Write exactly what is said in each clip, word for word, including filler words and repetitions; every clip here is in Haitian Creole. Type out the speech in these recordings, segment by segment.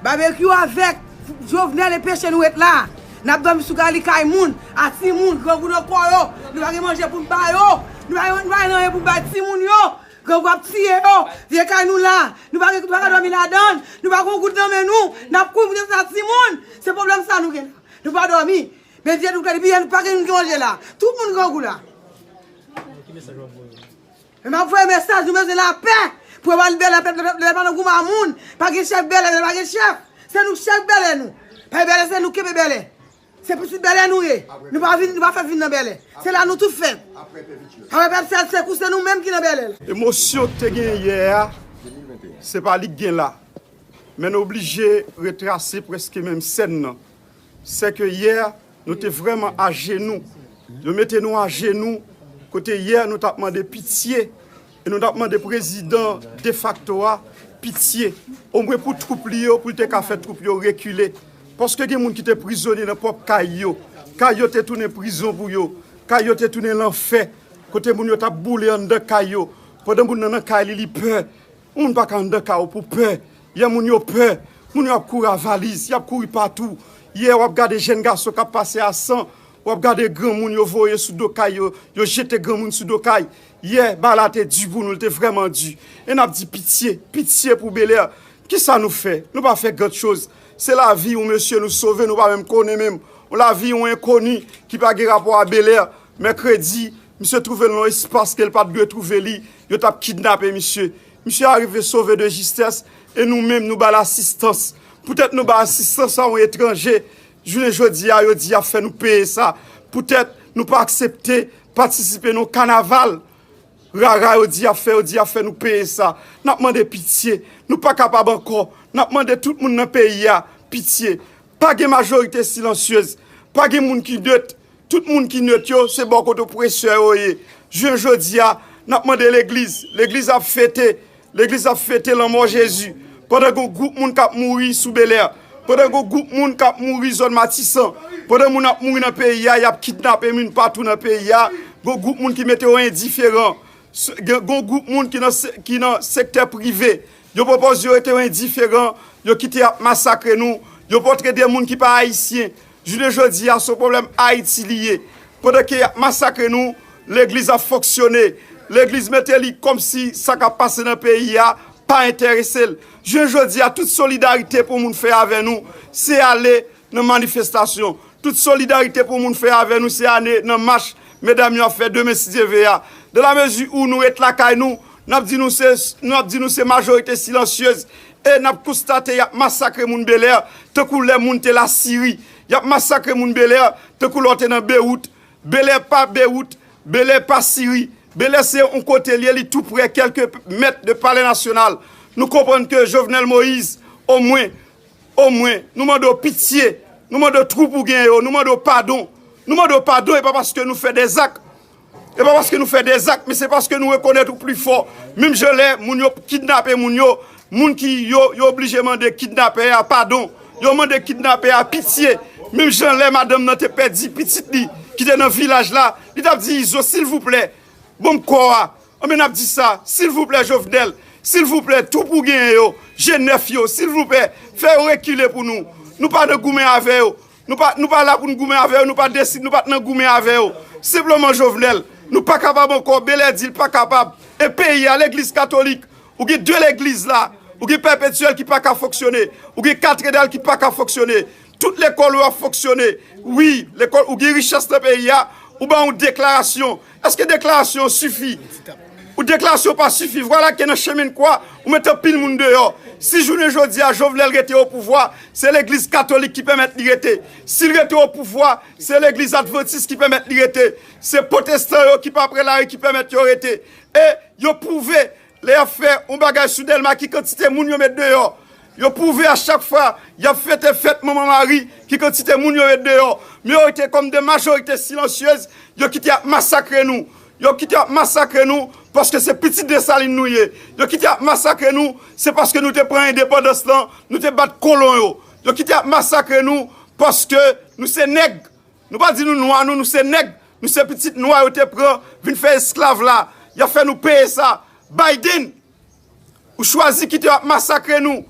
Babekyou avèk Jovenel enpeche nou ret la. N ap dòmi sou gali kay moun, a timoun, grangou nan kò yo. Nou pa gen manje pou n ba yo. Nou pa gen, nou pa gen anyen pou n bay timoun yo. Grangou ap tiye yo. Vye kay nou la. Nou pa gen, nou pa ka dòmi ladan l. Nou pa gen yon goud nan men nou. N ap kouri pou defann timoun. Se pwoblèm sa nou gen la. Nou pa dòmi. Bondye nou kadi byen, nou pa gen, nou gen manje la. Tout moun grangou la. Men m ap voye mesaj, nou bezwen lapè. Pou yo ba nou bèlè, pèp la pa nan goumen a moun. Pa gen chèf bèlè, bèlè pa gen chèf. Se nou k chèf bèlè nou. Pa gen bèlè, se nou k kenbe bèlè. Se pitit bèlè nou ye. Nou pa vin, nou pa fèt vin nan bèlè. Se la nou tout fèt. Apre pèp sèl se kou, se nou menm ki nan bèlè la. Emosyon te gen yè a, se pa li k gen la. Men n oblije retrase prèske menm sèn nan. Sè ke yè, nou te vrèman ajenou. Yo mete nou ajenou, kote yè nou t ap mande pitye, e nou t ap mande prezidan defakto a pitye, omwen pou twoup li yo, pou l te ka fè twoup yo rekile. Paske gen moun ki te prizonye nan pwòp kay yo. Kay yo te tounen prizon pou yo. Kay yo te tounen lanfè, kote moun yo t ap boule anndan kay yo, pandan moun nan nan kay li, li pè. Yon moun pa ka anndan kay ou pou pè. Yè moun yo pè. Moun yo ap kouri a valiz, y ap kouri patou. Yè w ap gade jèn gason k ap pase a san, w ap gade granmoun yo voye sou do kay yo, yo jete granmoun sou do kay. Yè, bagay la te di pou nou, li te vrèman di. E n ap di pitye, pitye pou Belè. Kisa nou fè? Nou pa fè gran choz. Se lavi yon mesye nou sove, nou pa menm konnen menm. Yon lavi yon enkoni ki pa gen rapò a Belè. Mèkredi, misye twouve l nan yon espas ke l pa t dwe twouve li. Yo t ap kidnape misye. Misye arive sove de jistès e nou menm nou ba l asistans. Poutèt nou ba asistans a yon etranje, jounen jodi a yo di y ap fè nou peye sa. Poutèt nou pa aksepte patisipe nan yon kanaval rara yo di y ap fè, yo di y ap fè nou peye sa. N ap mande pitye. Nou pa kapab ankò. N ap mande tout moun nan peyi a pitye. Pa gen majorite silansyez. Pa gen moun ki net. Tout moun ki net yo, se bò kote opresè yo ye. Jounen jodi a, n ap mande legliz. Legliz ap fete. Legliz ap fete lanmò Jezi. Pandan gon gwoup moun k ap mouri sou Belè. Pandan gon gwoup moun k ap mouri zòn Matisan. Pandan moun ap mouri nan peyi a, y ap kidnape moun patou nan peyi a. Gon gwoup moun ki mete yo endiferan. Se- gen- Gon gwoup moun ki nan se- ki nan sektè prive. Yo pwopoze yo rete yo endiferan. Yo kite y ap masakre nou. Yo montre de moun ki pa ayisyen. Jounen jodi a, se yon pwoblèm Ayiti li ye. Pandan ke y ap masakre nou, legliz ap fonksyone. Legliz mete li kòmsi sa k ap pase nan peyi a pa enterese l. Jounen jodi a, tout solidarite pou moun fè avè nou, se ale nan manifestasyon. Tout solidarite pou moun fè avè nou, se ale nan mach medam yo ap fè demen si Dye ve a. Dans la mesure où nou ret lakay nou, n ap di nou se, n ap di nou se majorite silansyez. E n ap konstate y ap masakre moun Belè, tankou lè moun te Lasiri. Y ap masakre moun Belè, tankou lè w te nan Bewout. Belè pa Bewout, Belè pa Siri. Belè se yon kote l ye, li tou prè, kèlke mèt de Palè Nasyonal. Nou konprann ke Jovenel Moïse, omwen, omwen, nou mande w pitye, nou mande w twoup ou gen yo, nou mande w padon. Nou mande w padon, e pa paske nou fè dèzak. E pa paske nou fè dèzak, men se paske nou rekonèt ou pli fò. Menm jan lè moun yo kidnape moun yo, moun ki yo, yo oblije mande kidnapè a padon. Yo mande kidnapè a pitye. Menm jan lè madanm nan te pèdi pitit li, ki te nan vilaj la, li t ap di, Izo, silvouplè, ban m kò a. Anben, n ap di sa, silvouplè, Jovenel, silvouplè, twoup ou genyen yo, G nèf yo, silvouplè, fè yo rekile pou nou. Nou pa nan goumen avè yo. Nou pa, nou pa la pou n goumen avè yo, nou pa desi-, nou pa t nan goumen avè yo. Senpleman, Jovenel, nou pa kapab ankò, Belè di l pa kapab. E peyi a, legliz katolik, ou gen de legliz la, ou gen Pèpetyèl ki pa ka fonksyone, ou gen Katedral ki pa ka fonksyone. Tout lekòl yo ap fonksyone. Wi, lekòl, ou gen richès nan peyi a, ou ba yon deklarasyon. Èske deklarasyon an sifi? Ou deklarasyon pa sifi. Vwala ke nan chemen kwa, ou met anpil moun deyò. Si jounen jodi a Jovenel rete o pouvwa, se legliz katolik ki pèmèt li rete. Si l rete o pouvwa, se legliz advantis ki pèmèt li rete. Se pwotestan yo ki pa pre lari ki pèmèt yo rete. E yo pwouve lè y ap fè yon bagay sou Dèlma, ki kantite moun yo met deyò. Yo pwouve a chak fwa y ap fete fèt Manman Mari, ki kantite moun yo met deyò. Men yo rete kòm de majorite silansyez, yo kite y ap masakre nou. Yo kite y ap masakre nou paske se pitit Desalin nou ye. Yo kite y ap masakre nou, se paske nou te pran endepandans lan, nou te bat kolon yo. Yo kite y ap masakre nou paske nou se nèg. Nou pa di nou nwa, nou, nou se nèg, nou se pitit nwa yo te pran, vin fè esklav la. Y ap fè nou peye sa. Biden, ou chwazi kite yo ap masakre nou.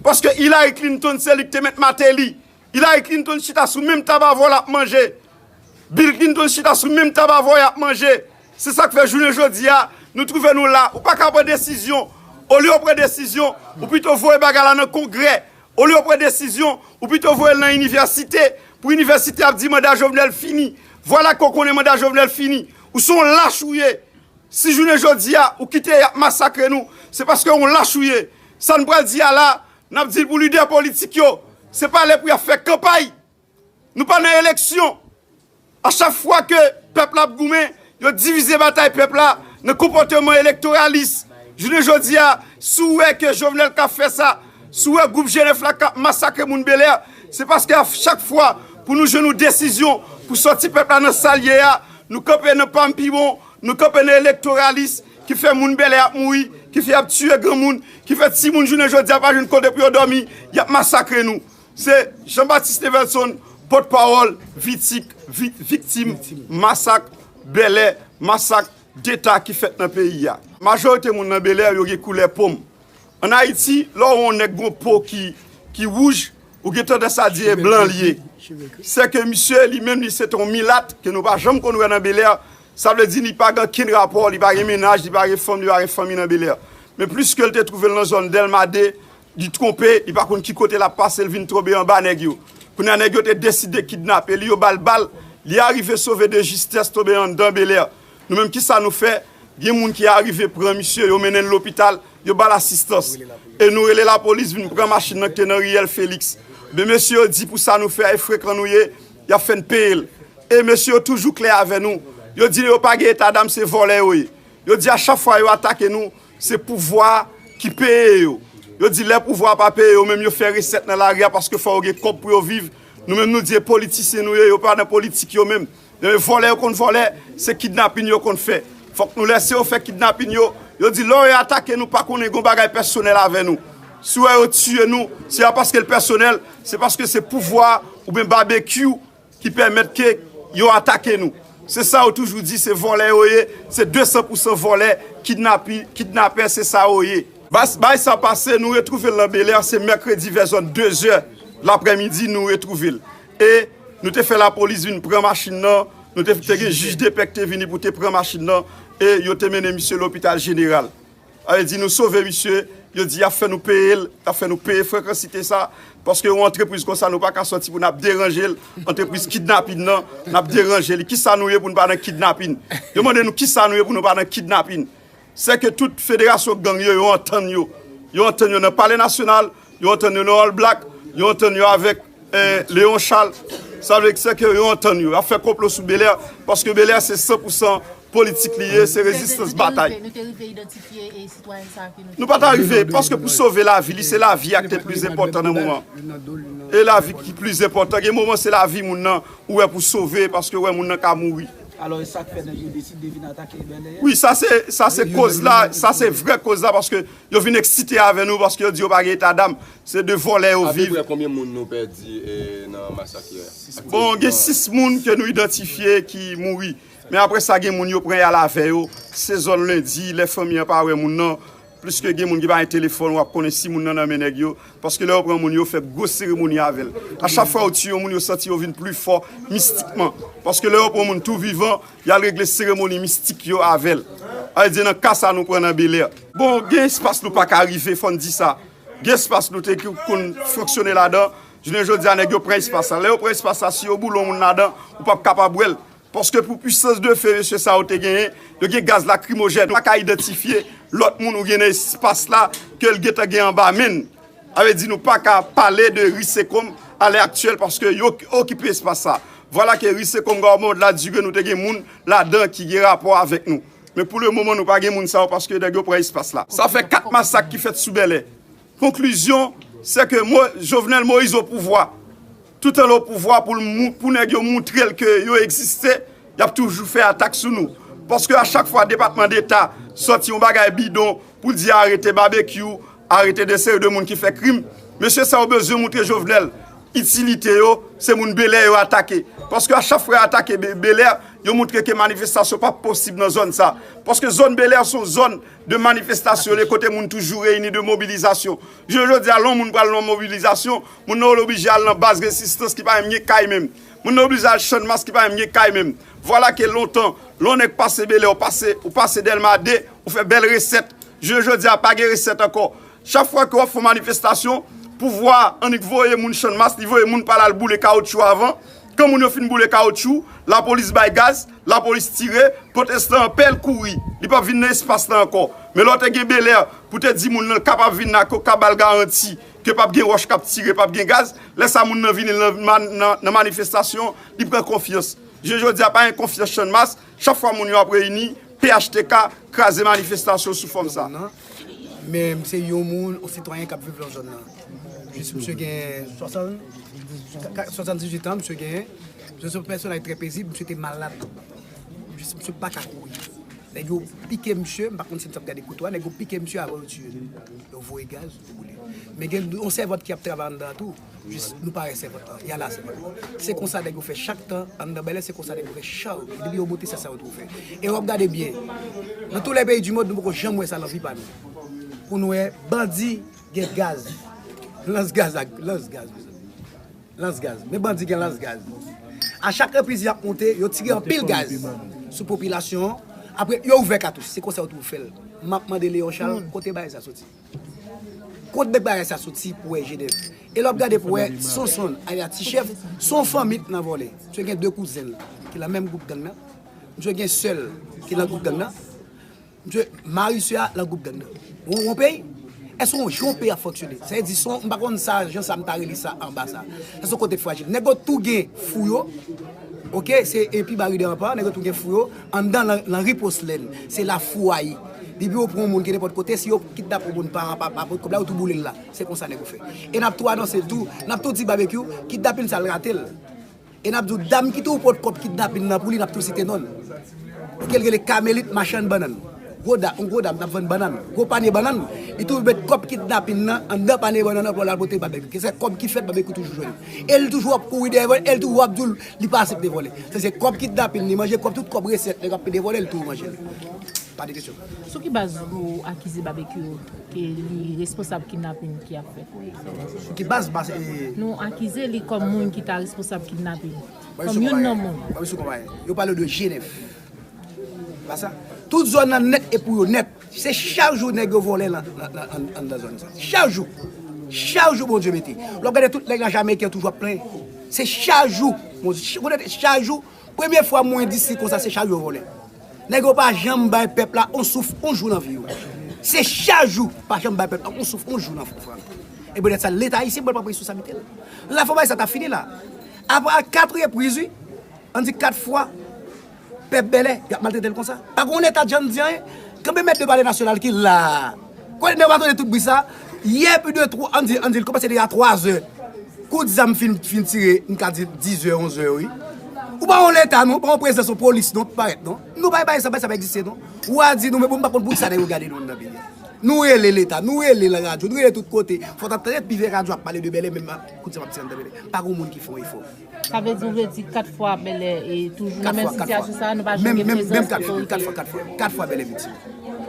Paske Hillary Clinton se li ki te met Martelly. Hillary Clinton chita sou menm tab avè w l ap manje. Bill Clinton chita sou menm tab avè w y ap manje. Se sa k fè jounen jodi a, nou twouve nou la. Ou pa ka pran desizyon. Olye w pran desizyon, ou pito voye bagay la nan kongrè. Olye w pran desizyon, ou pito voye l nan inivèsite. Pou inivèsite ap di manda Jovenel fini. Vwala ke w konnen manda Jovenel fini. Ou se yon lach ou ye. Si jounen jodi a, ou kite y ap masakre nou, se paske w yon lach ou ye. Sa n pral di a la, n ap di l pou lidè politik yo. Se pa lè pou y ap fè kanpay. Nou pa nan eleksyon. A chak fwa ke pèp la ap goumen, yo divize batay pèp la nan konpòteman elektoralis. Jounen jodi a, si w wè ke Jovenel ka fè sa, si w wè gwoup G nèf la ka masakre moun Bèlè, se paske a chak fwa pou nou jwenn yon desizyon pou sòti pèp la nan sa l ye a, nou kanpe nan pa m pi bon, nou kanpe nan elektoralis ki fè moun Bèlè ap mouri, ki fè y ap tiye granmoun, ki fè timoun jounen jodi a pa jwenn kote pou yo dòmi, y ap masakre nou. Se Jean Baptiste Nevelson, pòtpawòl vitik, vi- viktim masak Bèlè, masak deta ki fèt nan peyi a. Majorite moun nan Bèlè, yo gen koulè po m. Ann Ayiti, lè w wè yon nèg gen yon po ki, ki wouj, ou gen tandans a di e blan l ye. Se ke misye, li menm, li se te yon milat ke nou pa janm konn wè nan Bèlè. Sa vle di li pa gen okenn rapò, li pa gen mennaj, li pa gen fanm, li pa gen fanmi nan Bèlè. Men pliske l te twouve l nan zòn Dèlma de, li twonpe, li pa konn ki kote l ap pase, l vin tonbe anba nèg yo. Kounye a, nèg yo te deside kidnape li, yo ba l bal, li arive sove de jistès, tonbe anndan Bèlè. Nou menm, kisa nou fè? Gen moun ki arive pran misye, yo mennen l lopital, yo ba l asistans. E nou rele lapolis vin pran machin nan ki te nan riyèl Felix. Men mesye yo di pou sa nou fè a, e frekan nou ye, y ap fè n peye l. E mesye yo toujou klè avè nou. Yo di yo pa gen eta dam, se vòlè yo ye. Yo di a chak fwa yo atake nou, se pouvwa a ki peye yo. Yo di lè pouvwa a pa peye yo menm, yo fè resèt nan lari a paske fò yo gen kòb pou yo viv. Nou menm nou di e politisyen nou ye, yo pa nan politik yo menm. Men vòlè yo konn vòlè, se kidnapin yo konn fè. Fòk nou lèse yo fè kidnapin yo. Yo di lè yo atake nou, pa konnen gen yon bagay pèsonèl avè nou. Si w wè yo tiye nou, se pa paske l pèsonèl, se paske se pouvwa a oubyen babekyou ki pèmèt ke yo atake nou. Se sa yo toujou di, se vòlè yo ye, se de san pou san vòlè, kidnapi, kidnapè, se sa yo ye. Bas- Bagay sa pase, nou retwouve l nan Bèlè, se mèkredi vè zòn de zè laprèmidi, nou retwouve l. E nou te fè lapolis vin pran machin nan, nou te, te gen jij depè ki te vini pou te pran machin nan, e yo te mennen misye lopital jeneral. Sa vle di nou sove misye, yo di y ap fè nou peye l, y ap fè nou peye frekansite sa, paske yon antrepriz konsa nou pa ka sòti pou n ap deranje l, antrepriz kidnapin nan, n ap deranje li. Kisa nou ye pou n pa nan kidnapin? Yo mande nou kisa nou ye pou nou pa nan kidnapin. Se ke tout federasyon gang yo, yo antann yo. Yo antann yo nan Palè Nasyonal, yo antann yo nan All Black, yo antann yo avèk eh, Léon Charles. Sa vle di se ke yo antann yo. Y ap fè konplo sou Bèlè, paske Bèlè se san pou san politik li ye, se rezistans batay. Nou te rive idantifye e sitwayen sa ke nou Nou pa ta rive, paske pou sove lavi li, se lavi a ki te pli enpòtan nan moman. E lavi ki pli enpòtan, gen moman se lavi moun nan, ou wè pou sove, paske ou wè moun nan ka mouri. Alò, e sa k fè nèg yo deside vin atake Bèlè a? Wi, sa se, sa se koz la, sa se vrè koz la, paske yo vin eksite avè nou, paske yo di yo pa gen eta dam, se de vòlè yo viv. Apeprè konbyen moun nou pèdi, eh, nan masak yè a? Bon, gen sis moun ke nou idantifye ki mouri. Men apre sa, gen moun yo pran y al avè yo. Se zòn lendi, lè fanmi an pa wè moun nan. Pliske gen moun ki pa gen telefòn, w ap konnen si moun nan nan men nèg yo. Paske lè yo pran moun, yo fè gwo seremoni avè l. A chak fwa yo tiye yon moun, yo santi yo vin pli fò mistikman. Paske lè yo pran moun tou vivan, y al regle seremoni mistik yo avè l. Sa vle di nan ka sa nou pran nan Bèlè. Bon, gen espas nou pa ka rive, fò n di sa. Gen espas nou te ki konn fonksyone ladan. Jounen jodi a, nèg yo pran espas la. Lè yo pran espas la, si yo boule yon moun ladan, ou p ap kapab wè l. Paske pou pwisans de fe mesye sa yo te genyen, yo gen gaz lakrimojèn. Nou pa ka idantifye lòt moun ou gen nan espas la ke l gentan gen anba men l. Sa vle di nou pa ka pale de ri Sekonm alè aktyèl paske yo okipe espas sa. Vwala ke ri Sekonm Gawmond la dire nou te gen moun ladan ki gen rapò avèk nou. Men pou le moman nou pa gen moun sa yo paske nèg yo pran espas la. Sa fè kat masak ki fèt sou Bèlè. Konklizyon, se ke Mo- Jovenel Moïse o pouvwa. Toutan l o pouvwa pou l mou- pou nèg yo moutre l ke yo egziste, y ap toujou fè atak sou nou. Paske a chak fwa Depatman Deta sòti yon bagay bidon pou l di arete Babekyou, arete de seri de moun ki fè krim, mesye sa yo bezwen moutre Jovenel itilite yo, se moun Bèlè yo atake. Paske a chak fwa yo atake Be- Bèlè, yo montre ke manifestasyon p ap posib nan zòn sa. Paske zòn Bèlè se yon zòn de manifestasyon, de kote moun toujou reyini, de mobilizasyon. Jounen jodi a, lè yon moun pral nan mobilizasyon, moun nan oblije al nan baz rezistans ki pa menm gen kay menm. Moun nan oblije al Channmas ki pa menm gen kay menm. Vwala ke lontan, lè yon nèg pase Bèlè, ou pase, ou pase Dèlma de, ou fè bèl resèt. Jounen jodi a, pa gen resèt ankò. Chak fwa ke w ap fè yon manifestasyon, pouvwa a annik voye moun Channmas, li voye moun pa l al boule kawotchou avan. Kan moun yo fin boule kawotchou, lapolis bay gaz, lapolis tire, pwotestan an pè l kouri. Li p ap vin nan espas la ankò. Men lè w te gen Bèlè pou te di moun nan l kapab vin la, ke w ka ba l garanti ke p ap gen wòch k ap tire, p ap gen gaz, lè sa moun nan vini nan, nan, nan manifestasyon, li pran konfyans. Jounen jodi a, pa gen konfyans Channmas. Chak fwa moun yo ap reyini, P H T K kraze manifestasyon sou fòm sa. Men m se yon moun, yon sitwayen k ap viv nan zòn nan. Jis misye gen swasanndizuit an, misye gen. Misye se yon pèsonaj trè pezib, misye te malad. Jis misye pa ka kouri. Nèg yo pike misye, m pa konn si misye ap gade kouto a, nèg yo pike misye avan yo tiye l. Yo voye gaz, yo boule. Men gen yon sèvant ki ap travay anndan an tou. Jis nou pa wè sèvant lan. Y a la sèvant lan. Se konsa nèg yo fè chak tan anndan Bèlè, se konsa nèg yo fè chak. Depi yo monte sa, sa yo twò fè. E w ap gade byen. Nan tout lè peyi di mond, nou poko janm wè sa nan vi pa nou. Pou nou wè bandi gen gaz. Lans gaz ak lans gaz, mezanmi. Lans gaz. Men bandi gen lans gaz. A chak repriz y ap monte, yo tire anpil gaz sou popilasyon an. Apre, yo ouvè katouch. Se konsa yo twò fè l. M ap mande Leon Charles, kote bagay sa soti? Kot bèk bagay sa soti pou wè Jenèf? E lè w ap gade pou wè Sonson, alya Ti Chèf, se yon fanmi k nan vòlè. Misye gen de kouzen l ki nan menm gwoup gang nan. Misye gen sè l ki nan gwoup gang nan. Misye mari sè a nan gwoup gang nan. Ou wonpe? Èske w wonpe ap fonksyone? Sa vle di, se yon, m pa konn sa, jan sa m ta rele sa anba sa. Sa se yon kote frajil. Nèg yo tou gen fou yo. Oke, se epi Baride anpa, nèg yo tou gen fou yo. Anndan nan, nan ri Poslèn, se la fou a ye. Depi yo pran yon moun ki nenpòt kote, si yo kidnape yon moun pa, pa, pa pot kòb la, yo tou boule l la. Se konsa nèg yo fè. E n ap tou anonse l tou, n ap tou di Babekyou, kidnapin sa l rate l. E n ap di w, dam ki tou pot kòb kidnapin nan pou li, n ap tou site non l. Oke, l rele Kamelit machann bannann. Gwo dam, yon gwo dam k ap vann bannann. Gwo panye bannann. Li tou met kòb kidnapin nan anndan panye bannann nan pou l al pote Babekyou. Ke se kòb ki fèt, Babekyou toujou jwenn. E l toujou ap kouri dèyè vòlè, e l toujou ap di w li pa aksepte vòlè. Se, se kòb kidnapin li manje, kòb tout kòb resèt nèg ap pede vòlè, li tou manje l. Pa de kesyon. Sou ki baz ou akize Babekyou ke li responsab kidnapin ki ap fèt? Sou ki baz? Baz e. Nou akize li kòm moun ki ta responsab kidnapin. Kòm youn nan moun. Yo pale de Jenèf. Pa sa. Tout zòn nan nèt e pou yo nèt. Se chak jou nèg yo vòlè nan, nan, nan, anndan zòn sa. Chak jou. Chak jou Bondye mete. Lè w gade tout nèg la Jamaican toujou ap plenyen. Se chak jou. Bondye, chak jou. Premye fwa m wè endistri konsa, se chak jou yo vòlè. Nèg yo pa janm bay pèp la on souf, on jou nan vi yo. Se chak jou, pa janm bay pèp la on souf, on jou nan fran. E petèt sa, Leta ayisyen pral pran responsablite l. La fò bagay sa ta fini la. Apre kat repriz, wi. Ann di kat fwa, pèp Bèlè, y ap maltrete l konsa. Pa gen yon Leta, jan n di anyen. Kanpe mèt de Palè Nasyonal ki la a. Kote nèg yo pa tande tout bri sa? Yè plis de twa, ann di, ann di, l kòmanse deja twazè. Kout zam fin, fin tire, m ka di dizè, onzè, wi. Ou pa yon Leta, non, ou pa yon prezidans, yon polis, non, pou parèt, non. Nou pa bay sa, bay sa pa egziste, non. Ou a di nou, men bon, m pa konn poukisa nèg yo gade nou anndan peyi a. Nou rele Leta, nou rele nan radyo, nou rele tout kote. Fò w ta tande pi vye radyo ap pale de Bèlè, menm kout zam ap tire anndan Bèlè. Pa gen yon moun ki fè yon efò. Sa vle di, ou vle di kat fwa Bèlè e toujou nan menm sitiyasyon sa a, nou pa janm gen prezans otorite yo. Kat fwa, kat fwa, kat fwa Bèlè viktim.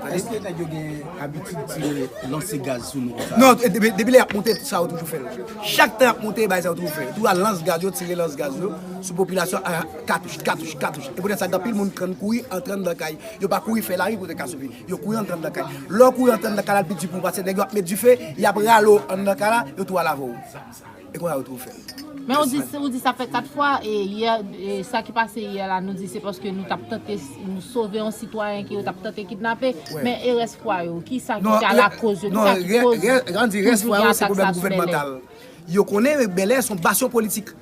Èske nèg yo gen abitid tire, lanse gaz sou nou konsa? Non, depi, depi lè y ap monte, sa yo toujou fè l. Chak tan y ap monte, bagay sa yo toujou fè. Yo toujou al lans gaz, yo tire lans gaz yo sou popilasyon an, katouch, katouch, katouch. E poutèt sa, gen anpil moun k kouri antre anndan kay. Yo pa kouri fè lari pou yo te ka sove. Yo kouri antre anndan kay. Lè w kouri antre anndan kay la, l pi di pou w, paske nèg yo ap met dife, y ap rale w anndan kay la, yo tou al avè w. E konsa yo tou fè l. Men ou di, ou di sa fè kat fwa, e yè, e sa ki pase yè la, nou di se paske nou t ap tante, nou sove yon sitwayen ke yo t ap tante kidnape, men e rès fwa yo, kisa ki ka lakoz yo, kisa ki koz toujou gen atak sa sou Bèlè? Yo konnen Bèlè se yon basyon politik.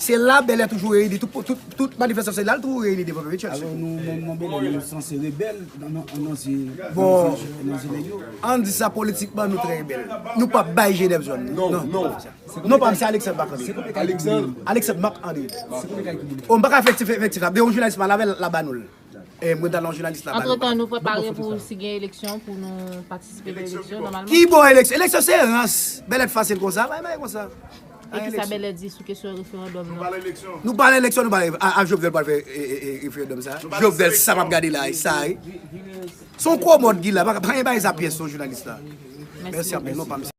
Se la Bèlè toujou reyini, tout, tout, tout manifestasyon se la l toujou reyini devan Bèlè Church. Alò nou menm nan Bèlè nou sanse rebèl nan, nan, nan zye, nan zye, nan zye nèg yo. Ann di sa politikman nou trè rebèl. Nou p ap bay Jenèf zòn. Non, non. Non pa m se Alexandre Marc André. Alexandre. Alexandre Marc André. O m pa ka efektif efektif la. De yon jounalis m al avè l la ba nou l. E mwen t al yon jounalis la ba nou. Antretan nou prepare pou si gen eleksyon pou nou patisipe nan eleksyon nòmalman. Ki bò eleksyon? Eleksyon se rans. Bèlè t fasil konsa. Bay bay konsa. E kisa Bèlè di sou kesyon referandòm nan? Nou pa nan eleksyon, nou pa nan, a, a Jovenel pral fè e, e, e, referandòm sa. Jovenel sa m ap gade la, e sa, e. Se yon komòd ki la, pa pa gen bagay sa pyès, yon jounalis la. Mèsi anpil, non pa misye.